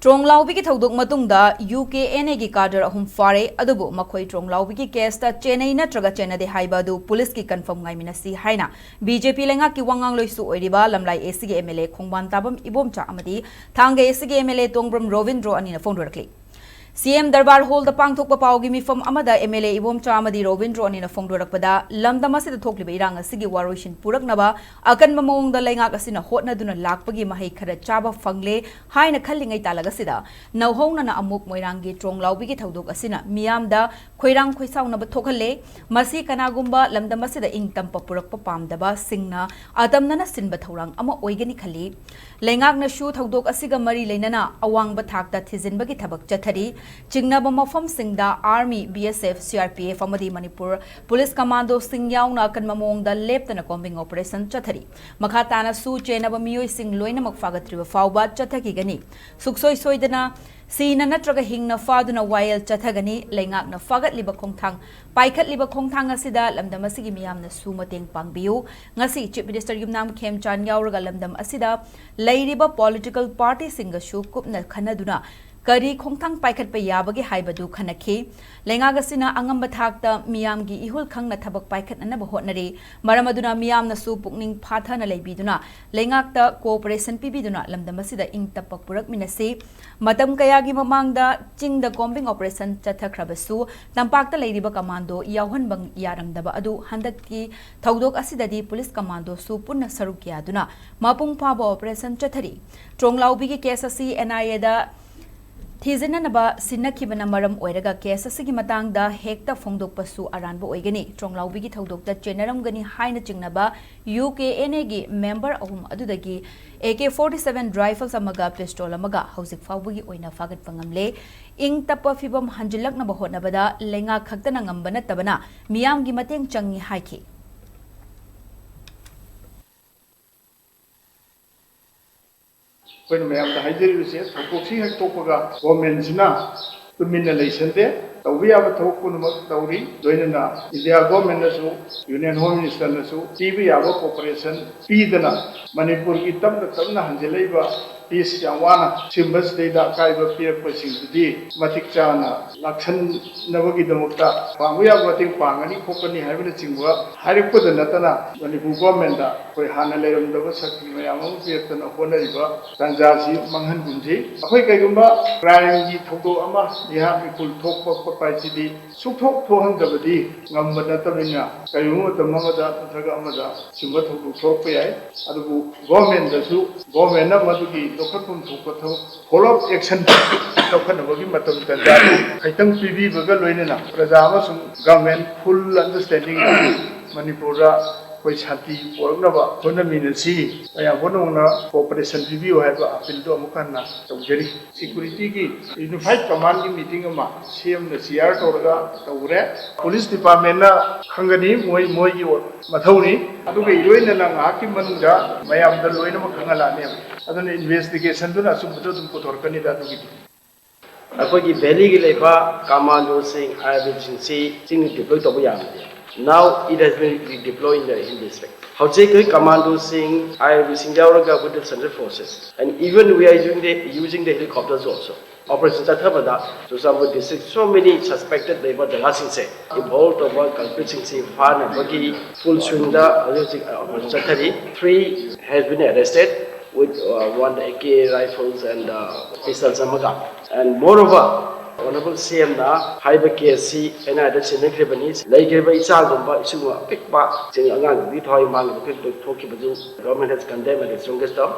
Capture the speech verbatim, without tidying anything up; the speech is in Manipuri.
ꯇ꯭ꯔꯣꯡꯂꯥꯎꯕꯤꯒꯤ ꯊꯧꯗꯣꯛ ꯃꯇꯨꯡꯗ ꯌꯨ ꯀꯦ ꯑꯦꯟ ꯑꯦꯒꯤ ꯀꯥꯗꯔ ꯑꯍꯨꯝ ꯐꯥꯔꯦ, ꯑꯗꯨꯕꯨ ꯃꯈꯣꯏ ꯇ꯭ꯔꯣꯡꯂꯥꯎꯕꯤꯒꯤ ꯀꯦꯁꯇ ꯆꯦꯟꯅꯩ ꯅꯠꯇ꯭ꯔꯒ ꯆꯦꯟꯅꯗꯦ ꯍꯥꯏꯕ ꯑꯗꯨ ꯄꯨꯂꯤꯁꯀꯤ ꯀꯟꯐꯥꯔꯝ ꯉꯥꯏꯃꯤꯟꯅꯁꯤ ꯍꯥꯏꯅ ꯕꯤ ꯖꯦ ꯄꯤ ꯂꯩꯉꯥꯛꯀꯤ ꯋꯥ ꯉꯥꯡꯂꯣꯏꯁꯨ ꯑꯣꯏꯔꯤꯕ ꯂꯝꯂꯥꯏ ꯑꯦ ꯁꯤꯒꯤ ꯑꯦꯝ ꯑꯦꯜ ꯑꯦ ꯈꯣꯡꯕꯥꯟ ꯇꯥꯕꯝ ꯏꯕꯣꯝꯆꯥ ꯑꯃꯗꯤ ꯊꯥꯡꯒ ꯑꯦ ꯁꯤꯒꯤ ꯑꯦꯝ ꯑꯦꯜ ꯑꯦ ꯇꯣꯡꯕ꯭ꯔꯝ ꯔꯣꯕꯤꯟꯗ꯭ꯔꯣ ꯑꯅꯤꯅ ꯐꯣꯡꯗꯣꯔꯛꯂꯤ꯫ ꯁꯤ ꯑꯦꯝ ꯗꯔꯕꯥꯔ ꯍꯣꯜꯗ ꯄꯥꯡꯊꯣꯛꯄ ꯄꯥꯎꯒꯤ ꯃꯤꯐꯝ ꯑꯃꯗ ꯑꯦꯝ ꯑꯦꯜ ꯑꯦ ꯏꯕꯣꯝꯆꯥ ꯑꯃꯗꯤ ꯔꯣꯕꯤꯟꯗ꯭ꯔꯣ ꯑꯅꯤꯅ ꯐꯣꯡꯗꯣꯔꯛꯄꯗ, ꯂꯝꯗꯝ ꯑꯁꯤꯗ ꯊꯣꯛꯂꯤꯕ ꯏꯔꯥꯡ ꯑꯁꯤꯒꯤ ꯋꯥꯔꯣꯏꯁꯤꯟ ꯄꯨꯔꯛꯅꯕ ꯑꯀꯟꯕ ꯃꯑꯣꯡꯗ ꯂꯩꯉꯥꯛ ꯑꯁꯤꯅ ꯍꯣꯠꯅꯗꯨꯅ ꯂꯥꯛꯄꯒꯤ ꯃꯍꯩ ꯈꯔ ꯆꯥꯕ ꯐꯪꯂꯦ ꯍꯥꯏꯅ ꯈꯜꯂꯤꯉꯩ ꯇꯥꯂꯛ ꯑꯁꯤꯗ, ꯅꯧꯍꯧꯅꯅ ꯑꯃꯨꯛ ꯃꯣꯏꯔꯥꯡꯒꯤ ꯇ꯭ꯔꯣꯡꯂꯥꯎꯕꯤꯒꯤ ꯊꯧꯗꯣꯛ ꯑꯁꯤꯅ ꯃꯤꯌꯥꯝꯗ ꯈꯣꯏꯔꯥꯡ ꯈꯣꯏꯁꯥꯎꯅꯕ ꯊꯣꯛꯍꯜꯂꯦ꯫ ꯃꯁꯤ ꯀꯅꯥꯒꯨꯝꯕ ꯂꯝꯗꯝ ꯑꯁꯤꯗ ꯏꯪ ꯇꯝꯄ ꯄꯨꯔꯛꯄ ꯄꯥꯝꯗꯕꯁꯤꯡꯅ ꯑꯇꯝꯅꯅ ꯁꯤꯟꯕ ꯊꯧꯔꯥꯡ ꯑꯃ ꯑꯣꯏꯒꯅꯤ ꯈꯜꯂꯤ꯫ ꯂꯩꯉꯥꯛꯅꯁꯨ ꯊꯧꯗꯣꯛ ꯑꯁꯤꯒ ꯃꯔꯤ ꯂꯩꯅꯅ ꯑꯋꯥꯡꯕ ꯊꯥꯛꯇ ꯊꯤꯖꯤꯟꯕꯒꯤ ꯊꯕꯛ ꯆꯠꯊꯔꯤ꯫ ꯆꯤꯡꯅꯕ ꯃꯐꯝꯁꯤꯡꯗ army, B S F, C R P F ꯑꯃꯗꯤ ꯃꯅꯤꯄꯨꯔ ꯄꯨꯂꯤꯁ ꯀꯃꯥꯟꯗꯣꯁꯤꯡ ꯌꯥꯎꯅ ꯑꯀꯟꯕ ꯃꯑꯣꯡꯗ ꯂꯦꯞꯇꯅ ꯀꯣꯝꯕꯤꯡ ꯑꯣꯄꯔꯦꯁꯟ ꯆꯠꯊꯔꯤ꯫ ꯃꯈꯥ ꯇꯥꯅꯁꯨ ꯆꯦꯟꯅꯕ ꯃꯤꯑꯣꯏꯁꯤꯡ ꯂꯣꯏꯅꯃꯛ ꯐꯥꯒꯠꯇ꯭ꯔꯤꯕ ꯐꯥꯎꯕ ꯆꯠꯊꯈꯤꯒꯅꯤ꯫ ꯁꯨꯛꯁꯣꯏ ꯁꯣꯏꯗꯅ ꯁꯤꯅ ꯅꯠꯇ꯭ꯔꯒ ꯍꯤꯡꯅ ꯐꯥꯗꯨꯅ ꯋꯥꯌꯦꯜ ꯆꯠꯊꯒꯅꯤ꯫ ꯂꯩꯉꯥꯛꯅ ꯐꯥꯒꯠꯂꯤꯕ ꯈꯣꯡꯊꯥꯡ, ꯄꯥꯏꯈꯠꯂꯤꯕ ꯈꯣꯡꯊꯥꯡ ꯑꯁꯤꯗ ꯂꯝꯗꯝ ꯑꯁꯤꯒꯤ ꯃꯤꯌꯥꯝꯅꯁꯨ ꯃꯇꯦꯡ ꯄꯥꯡꯕꯤꯌꯨ꯫ ꯉꯁꯤ ꯆꯤꯐ ꯃꯤꯅꯤꯁꯇꯔ ꯌꯨꯝꯅꯥꯝ ꯈꯦꯝꯆꯥꯟ ꯌꯥꯎꯔꯒ ꯂꯝꯗꯝ ꯑꯁꯤꯗ ꯂꯩꯔꯤꯕ ꯄꯣꯂꯤꯇꯤꯀꯦꯜ ꯄꯥꯔꯇꯤꯁꯤꯡꯒꯁꯨ ꯀꯨꯞꯅ ꯈꯟꯅꯗꯨꯅ ꯀꯔꯤ ꯈꯣꯡꯊꯥꯡ ꯄꯥꯏꯈꯠꯄ ꯌꯥꯕꯒꯦ ꯍꯥꯏꯕꯗꯨ ꯈꯟꯅꯈꯤ꯫ ꯂꯩꯉꯥꯛ ꯑꯁꯤꯅ ꯑꯉꯝꯕ ꯊꯥꯛꯇ ꯃꯤꯌꯥꯝꯒꯤ ꯏꯍꯨꯜ ꯈꯪꯅ ꯊꯕꯛ ꯄꯥꯏꯈꯠꯅꯅꯕ ꯍꯣꯠꯅꯔꯤ꯫ ꯃꯔꯝ ꯑꯗꯨꯅ ꯃꯤꯌꯥꯝꯅꯁꯨ ꯄꯨꯛꯅꯤꯡ ꯐꯥꯊꯅ ꯂꯩꯕꯤꯗꯨꯅ ꯂꯩꯉꯥꯛꯇ ꯀꯣꯑꯣꯄꯔꯦꯁꯟ ꯄꯤꯕꯤꯗꯨꯅ ꯂꯝꯗꯝ ꯑꯁꯤꯗ ꯏꯪ ꯇꯞꯄ ꯄꯨꯔꯛꯃꯤꯟꯅꯁꯤ꯫ ꯃꯇꯝ ꯀꯌꯥꯒꯤ ꯃꯃꯥꯡꯗ ꯆꯤꯡꯗ ꯀꯣꯝꯕꯤꯡ ꯑꯣꯄꯔꯦꯁꯟ ꯆꯠꯊꯈ꯭ꯔꯕꯁꯨ, ꯇꯝꯄꯥꯛꯇ ꯂꯩꯔꯤꯕ ꯀꯃꯥꯟꯗꯣ ꯌꯥꯎꯍꯟꯕ ꯌꯥꯔꯝꯗꯕ ꯑꯗꯨ ꯍꯟꯗꯛꯀꯤ ꯊꯧꯗꯣꯛ ꯑꯁꯤꯗꯗꯤ ꯄꯨꯂꯤꯁ ꯀꯃꯥꯟꯗꯣꯁꯨ ꯄꯨꯟꯅ ꯁꯔꯨꯛ ꯌꯥꯗꯨꯅ ꯃꯄꯨꯡ ꯐꯥꯕ ꯑꯣꯄꯔꯦꯁꯟ ꯆꯠꯊꯔꯤ꯫ ꯇ꯭ꯔꯣꯡꯂꯥꯎꯕꯤꯒꯤ ꯀꯦꯁ ꯑꯁꯤ ꯑꯦꯟ ꯑꯥꯏ ꯑꯦꯗ ꯊꯤꯖꯤꯟꯅꯅꯕ ꯁꯤꯟꯅꯈꯤꯕꯅ ꯃꯔꯝ ꯑꯣꯏꯔꯒ ꯀꯦꯁ ꯑꯁꯤꯒꯤ ꯃꯇꯥꯡꯗ ꯍꯦꯛꯇ ꯐꯣꯡꯗꯣꯛꯄꯁꯨ ꯑꯔꯥꯟꯕ ꯑꯣꯏꯒꯅꯤ꯫ ꯇ꯭ꯔꯣꯡꯂꯥꯎꯕꯤꯒꯤ ꯊꯧꯗꯣꯛꯇ ꯆꯦꯟꯅꯔꯝꯒꯅꯤ ꯍꯥꯏꯅ ꯆꯤꯡꯅꯕ ꯌꯨ ꯀꯦ ꯑꯦꯟ ꯑꯦꯒꯤ ꯃꯦꯝꯕꯔ ꯑꯍꯨꯝ ꯑꯗꯨꯗꯒꯤ A K forty seven rifles ꯑꯃꯒ ꯄꯤꯁꯇꯣꯜ ꯑꯃꯒ ꯍꯧꯖꯤꯛ ꯐꯥꯎꯕꯒꯤ ꯑꯣꯏꯅ ꯐꯥꯒꯠꯄ ꯉꯝꯂꯦ꯫ ꯏꯪ ꯇꯞꯄ ꯐꯤꯕꯝ ꯍꯟꯖꯤꯜꯂꯛꯅꯕ ꯍꯣꯠꯅꯕꯗ ꯂꯩꯉꯥꯛ ꯈꯛꯇꯅ ꯉꯝꯕ ꯅꯠꯇꯕꯅ ꯃꯤꯌꯥꯝꯒꯤ ꯃꯇꯦꯡ ꯆꯪꯏ ꯍꯥꯏꯈꯤ꯫ ꯑꯩꯈꯣꯏꯅ ꯃꯌꯥꯝꯗ ꯍꯥꯏꯖꯔꯤꯕꯁꯦ, ꯊꯧꯗꯣꯛꯁꯤ ꯍꯦꯛ ꯊꯣꯛꯄꯒ ꯒꯣꯔꯃꯦꯟꯁꯤꯅ ꯇꯨꯃꯤꯟꯅ ꯂꯩꯁꯟꯗꯦ, ꯇꯧꯕ ꯌꯥꯕ ꯊꯕꯛ ꯄꯨꯝꯅꯃꯛ ꯇꯧꯔꯤ꯫ ꯂꯣꯏꯅꯅ ꯏꯟꯗꯤꯌꯥ ꯒꯣꯔꯃꯦꯟꯅꯁꯨ, ꯌꯨꯅꯤꯌꯟ ꯍꯣꯝ ꯃꯤꯅꯤꯁꯇꯔꯅꯁꯨ ꯄꯤꯕ ꯌꯥꯕ ꯀꯣꯑꯣꯄꯔꯦꯁꯟ ꯄꯤꯗꯅ ꯃꯅꯤꯄꯨꯔꯒꯤ ꯇꯞꯅ ꯇꯞꯅ ꯍꯟꯖꯤꯜꯂꯛꯏꯕ ꯄꯤꯁ ꯌꯥꯝ ꯋꯥꯅ ꯁꯤꯒꯨꯝꯕꯁꯤꯗꯩꯗ ꯑꯀꯥꯏꯕ ꯄꯤꯔꯛꯄꯁꯤꯡꯗꯨꯗꯤ ꯃꯇꯤꯛ ꯆꯥꯅ ꯂꯥꯛꯁꯟꯅꯕꯒꯤꯗꯃꯛꯇ ꯄꯥꯡꯕ ꯌꯥꯕ ꯃꯇꯦꯡ ꯄꯥꯡꯒꯅꯤ ꯈꯣꯠꯀꯅꯤ ꯍꯥꯏꯕꯅꯆꯤꯡꯕ ꯍꯥꯏꯔꯛꯄꯗ ꯅꯠꯇꯅ, ꯃꯅꯤꯄꯨꯔ ꯒꯣꯔꯃꯦꯟꯗ ꯑꯩꯈꯣꯏ ꯍꯥꯟꯅ ꯂꯩꯔꯝꯗꯕ ꯁꯛꯇꯤ ꯃꯌꯥꯝ ꯑꯃ ꯄꯤꯔꯛꯇꯅ ꯍꯣꯠꯅꯔꯤꯕ ꯇꯥꯟꯖꯥꯁꯤ ꯃꯥꯡꯍꯟꯒꯨꯝꯁꯤ꯫ ꯑꯩꯈꯣꯏ ꯀꯩꯒꯨꯝꯕ ꯀ꯭ꯔꯥꯏꯝꯒꯤ ꯊꯧꯗꯣꯛ ꯑꯃ ꯃꯤꯍꯥꯠ ꯃꯤꯄꯨꯟ ꯊꯣꯛꯄ ꯈꯣꯠꯄ ꯍꯥꯏꯁꯤꯗꯤ ꯁꯨꯛꯊꯣꯛ ꯊꯣꯛꯍꯟꯗꯕꯗꯤ ꯉꯝꯕ ꯅꯠꯇꯕꯅꯤꯅ, ꯀꯔꯤꯒꯨꯝꯕ ꯃꯇꯝ ꯑꯃꯗ ꯅꯠꯇ꯭ꯔꯒ ꯑꯃꯗ ꯁꯤꯒꯨꯝꯕ ꯊꯧꯗꯣꯛ ꯊꯣꯛꯂꯛꯄ ꯌꯥꯏ꯫ ꯑꯗꯨꯕꯨ ꯒꯣꯔꯃꯦꯟꯗꯁꯨ, ꯒꯣꯔꯃꯦꯟꯅ ꯃꯗꯨꯒꯤ ꯂꯧꯈꯠꯐꯝ ꯊꯣꯛꯄ ꯊꯕꯛ, ꯐꯣꯂꯣ ꯑꯞ ꯑꯦꯛꯁꯟ ꯂꯧꯈꯠꯅꯕꯒꯤ ꯃꯇꯝ ꯇꯥꯟꯖꯥ ꯈꯤꯇꯪ ꯄꯤꯕꯤꯕꯒ ꯂꯣꯏꯅꯅ ꯄ꯭ꯔꯖꯥ ꯑꯃꯁꯨꯡ ꯒꯣꯔꯃꯦꯟ ꯐꯨꯜ ꯑꯟꯗꯔꯁꯇꯦꯟꯗꯤꯡ ꯃꯅꯤꯄꯨꯔꯗ ꯑꯩꯈꯣꯏ ꯁꯥꯟꯇꯤ ꯄꯨꯔꯛꯅꯕ ꯍꯣꯠꯅꯃꯤꯟꯅꯁꯤ꯫ ꯃꯌꯥꯝ ꯄꯨꯝꯅꯃꯛꯅ ꯀꯣꯑꯣꯄꯔꯦꯁꯟ ꯄꯤꯕꯤꯌꯨ ꯍꯥꯏꯕ ꯑꯄꯤꯜꯗꯨ ꯑꯃꯨꯛ ꯍꯟꯅ ꯇꯧꯖꯔꯤ꯫ ꯁꯦꯀ꯭ꯌꯨꯔꯤꯇꯤꯒꯤ ꯌꯨꯅꯤꯐꯥꯏꯠ ꯀꯃꯥꯟꯒꯤ ꯃꯤꯇꯤꯡ ꯑꯃ ꯁꯤ ꯑꯦꯝꯅ ꯆꯤꯌꯥꯔ ꯇꯧꯔꯒ ꯇꯧꯈ꯭ꯔꯦ꯫ ꯄꯨꯂꯤꯁ ꯗꯤꯄꯥꯔꯠꯃꯦꯟꯅ ꯈꯪꯒꯅꯤ, ꯃꯣꯏ, ꯃꯣꯏꯒꯤ ꯃꯊꯧꯅꯤ꯫ ꯑꯗꯨꯒ ꯏꯔꯣꯏꯅꯅ ꯉꯥꯏꯍꯥꯛꯀꯤ ꯃꯅꯨꯡꯗ ꯃꯌꯥꯝꯗ ꯂꯣꯏꯅꯃꯛ ꯈꯪꯍꯜꯂꯛꯑꯅꯦꯕ꯫ ꯑꯗꯨꯅ ꯏꯟꯚꯦꯁꯇꯤꯒꯦꯁꯟꯗꯨꯅ ꯑꯆꯨꯝꯕꯗꯣ ꯑꯗꯨꯝ ꯄꯨꯊꯣꯔꯛꯀꯅꯤꯗ ꯑꯗꯨꯒꯤꯗꯤ꯫ ꯑꯩꯈꯣꯏꯒꯤ ꯚꯦꯂꯤꯒꯤ ꯂꯩꯕ ꯀꯃꯥꯟꯗꯣꯁꯤꯡ, ꯑꯥꯏ ꯑꯥꯔ ꯕꯤꯁꯤꯡꯁꯤ ꯆꯤꯡꯗ ꯗꯤꯄ꯭ꯂꯣꯏ ꯇꯧꯕ ꯌꯥꯕꯅꯤ꯫ Now it has been redeployed in the Hill District. ꯍꯧꯖꯤꯛ ꯑꯩꯈꯣꯏ ꯀꯃꯥꯟꯗꯣꯁꯤꯡ, ꯑꯥꯏ ꯑꯥꯔ ꯕꯤꯁꯤꯡ ꯌꯥꯎꯔꯒ with the central forces, and even we are using the, using the helicopters also. Operation ꯆꯠꯊꯕꯗ Churachandpur district so many suspected ꯂꯩꯕ ꯖꯒꯥꯁꯤꯡꯁꯦ, ꯏꯟꯚꯣꯜꯕ ꯇꯧꯕ ꯀꯜꯄ꯭ꯔꯤꯠꯁꯤꯡꯁꯤ ꯐꯥꯅꯕꯒꯤ ꯐꯨꯜ ꯁ꯭ꯋꯤꯡꯗ ꯍꯧꯖꯤꯛ ꯍꯧꯖꯤꯛ ꯑꯣꯄꯔꯦꯁꯟ ꯆꯠꯊꯔꯤ꯫ Three has been arrested with, uh, one A K rifles and, uh, pistols ꯑꯃꯒ꯫ And moreover, Honorable C M ꯅ ꯍꯥꯏꯕ ꯀꯦꯁꯁꯤ ꯑꯦꯟ ꯑꯥꯏ ꯑꯦꯗ ꯁꯤꯟꯅꯈ꯭ꯔꯤꯕꯅꯤ꯫ ꯂꯩꯈ꯭ꯔꯤꯕ ꯏꯆꯥꯒꯨꯝꯕ ꯏꯁꯨꯒꯨꯝꯕ ꯑꯄꯤꯛꯄꯁꯤꯡ ꯑꯉꯥꯡꯗꯨꯒꯤ ꯊꯋꯥꯏ ꯃꯥꯡꯂꯤꯕ ꯊꯣꯛꯈꯤꯕꯗꯨ government has condemned at the strongest term.